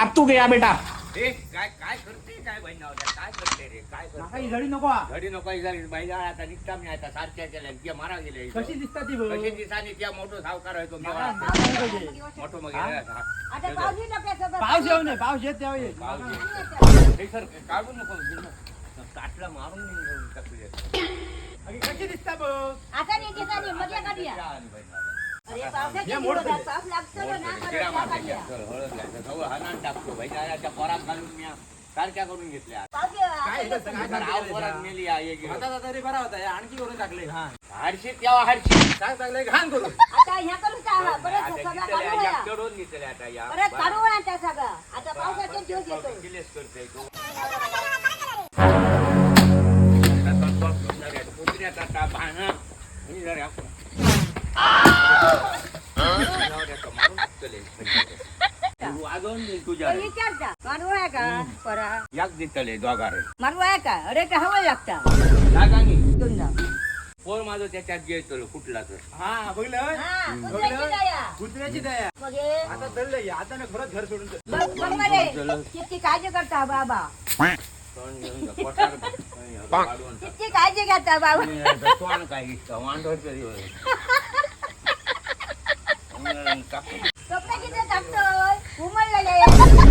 अब तू गया बेटा. ए, काय काय करते काय बाई नावड्या? काय करते रे, काय माका करते? ही झडी नको हा. घडी नको ही झाली बाई, जाळ आता निघता मी आता सारख्या केल्या त्या मारा गेल्या इथं. कशी दिसता ती बघ. कशी दिसानी त्या मोठो सावकार आहे तो माका मेवा. सांगू पाहिजे. मोठो मग हा? आता पाऊस येईल आपल्या सोबत. पाऊस येऊ नये, पाऊस येत तेव्हा ये. पाऊस पाणी येतं. हे सर काढू नको, ताटला मारून निघून टाकूया. अगे, कशी दिसता बघ. आता नाही दिसत नाही, मग काढूया. त्या आणि बाई नावड्या. अरे पावसाचे हे मोड दिवस आहेत, केले. पाऊस लागतो ना, ना शिरा परत मारते काढूया. त्या. चल, हळद लावते. सगळं हाणान टाकतो बाई, त्या पोरात घालून मी सारख्या करून घेतल्या. पाऊस ये- काय हे सगळं तर आव पोरात मेली हा, एक आता आता तरी बरा होता, हे आणखी करून टाकले घाण. हरशी तेव्हा हरशी. टाक टाकले घाण करून. आता ह्या करून का परत आता सगळा जिथले काढू या वया. चढवून घेतले आता या. परत काढू वया त्या सगळा. आता पावसाचे दिवस येतो. किलेस करतोय तो. कुत्र्याचा आता भाणा. हे जरा. मारून टाकतले. तू वाजवून दे तुझ्या. तो विचारता मारू आहे का परा याक दितले दोघारे. मारू आहे का? अरे ते हवं लागता. जागा नी. दोन जा. पोर माझं त्याच्यात गेलो कुठला तर. हा बघलं. हा, कुत्र्याची दया. कुत्र्याची दया. मग हे, आता धरलं आता मी खरंच घर सोडून जातो. बघ बघ मरे, किती काळजी करता बाबा. तोंड घेऊन जा, पोटावर वाढवून टाक. किती काळजी घेता बाबा. तोंड काय दिसतं, वांढर तरी होय. टाकून कपडे किती टाकतोय उमलले.